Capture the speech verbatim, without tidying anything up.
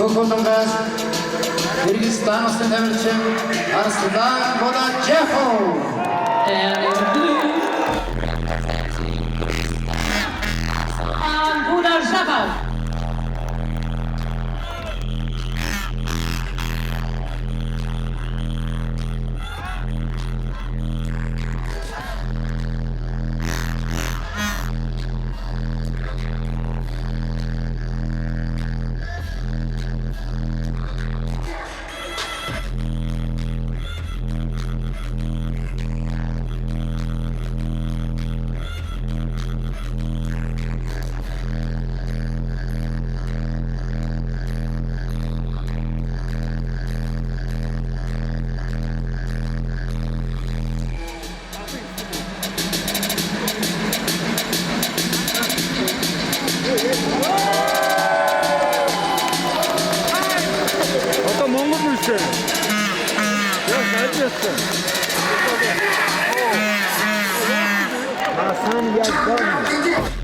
Хүхэ Хурмингаас Киргизстан уласай тамирчин Арслан Будаджапов. And in blue, Арслан Будаджапов. Одоо Монгол юм шээ. Яа, хайр яасан. Насан ядан.